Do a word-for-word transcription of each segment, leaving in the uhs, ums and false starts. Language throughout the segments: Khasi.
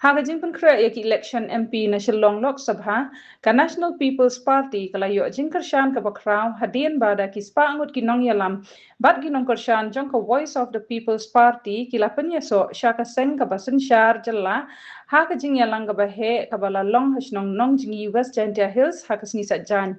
Ha ka jingpynkhreh ïa ki election M P na Shillong Lok Sabha, ka National People's Party ka la ïoh jingkyrshan kaba khraw hadien ba da ki spah ngut ki nongïalam bad ki nongkyrshan jong ka Voice of the People's Party ki la pynïasoh sha ka seng kaba synshar jylla ha ka jingïalang kaba heh kaba la long ha shnong Nongjngi, West Jaintia Hills, ha ka sngi Saitjaiñ.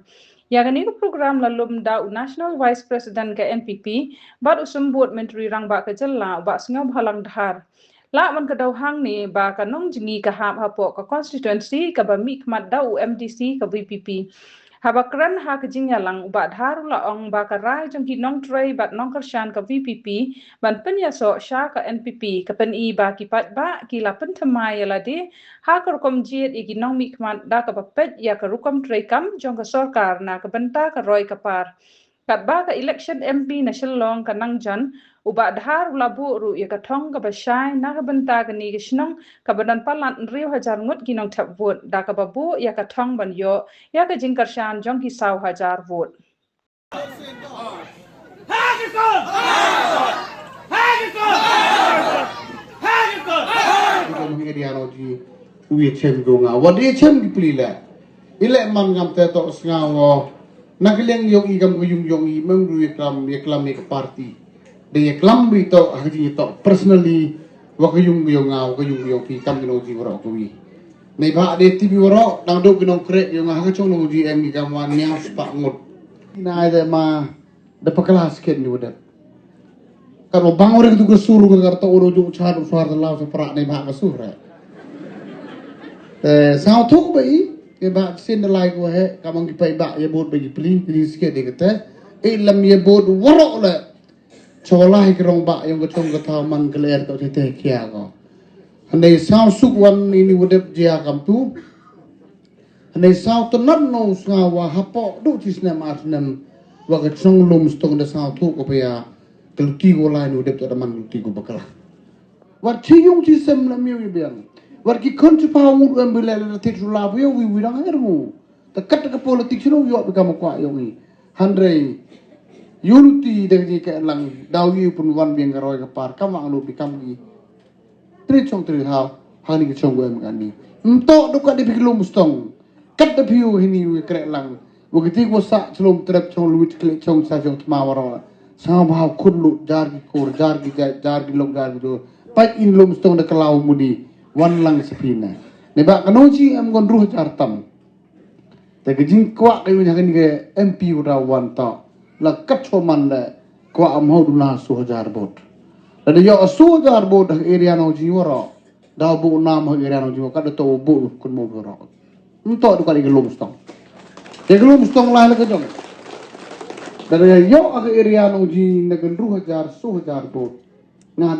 Ïa kane ka program la lum da u National Vice President ka N P P bad u Symbud Myntri Rangbah ka jylla, u Bah Sniawbhalang Dhar. Lah ban ka dawhang ne ba ka Nongjngi ka hap hapoh ka constituency kaba mihkhmat da u M D C ka V P P. Haba kren ha ka jingïalang, u Bah Dhar u la ong ba ka rai jong ki nongtrei bad nongkyrshan ka V P P ban pynïasoh sha ka N P P ka pyni ba ki paidbah ki la pynthymmai ïa lade ha ka rukom jied ïa ki nongmihkhmat da kaba peit ïa ka rukom treikam jong ka sorkar na ka bynta ka roi ka par. Katba ka election M P na Shillong ka nang jan, u Bah Dhar u la buh ruh ïa ka thong kaba shai na ka bynta kane ka shnong kaba don palat hynriew hajar ngut ki nongthep vote, da kaba buh ïa ka thong ban ïoh ïa ka jingkyrshan jong ki saw hajar vote. Kum hang area no ji u ïa chem ko nga. Wat ïa chem ki pli le. I leh man ngam te to sngaw o. Na ka liang yong i kam ka yung yong i mem ru ïa klam ïa klam ïa ka party. De ïa klam bi to ha ka jing to personally wa ka yung yong nga wa ka yung yong phi kam ki no ji waro ko wi. Nei ba de ti bi waro dang do ki nong krek yong nga ha ka chong no ji em ki kam wan niang spa ngut. Ina de ma da pakla sket ni wadep. Kar ba bang orang tu ka sur ka kar ta oro juk char suar ta law sa pra nei ba ka sur. Eh, sao thuk ba i ke ba sin da lai ko he ka mang ki pai ba ye bot ba ki pli ni sket de kete. E lam ye bot waro le. Cholai ki rong ba yong ka chong ka thaw man ka ler ka te te kia ko. Nei sao suk wan ini wadep jia kam tu. Hynrei saw tynat no sngaw wa hapoh du chi snem ar snem wa ka chnong lum stong da saw thu ko pia ka luti ko lai no dep ta da man luti ko bakla. Wat chi yung chi sem na miu i biang. Wat ki khon chi pa ngut em bi le le thik su la bu yo wi wi dang her ngu. Ta kat ka politik chi no yo bi kam kwa yong i. Hynrei yu luti da ji ka lang daw yu pun wan biang ka roi ka par kam ang lu bi kam gi. Tri chong tri haw hang ni ka chong wem ka ni. Mto do ka di phi lum stong. Kat da phi u hini u krek lang. Wa kiti ko sa chlum trep chong luit kle chong sa chong tma waro. Sa ba haw khun lut jar ki kur jar ki jai jar ki lok jar ki do. Pai in lum stong da kalaw mudi wan lang sapina. Ne ba kano chi em gon ruh jar tam. Te ka jingkwah ka yu ha kani ka M P u da wan ta la kat choman le kwah am hau duna su hajar bot. La da yo su hajar bot ha area no ji waro da bu nam ha area no ji waro ka da to bu kun mo waro. Nto du ka di ka lum stong. Ka lum stong la la ka jong. Da da yo ha area no ji na kan ru hajar su hajar bot. Na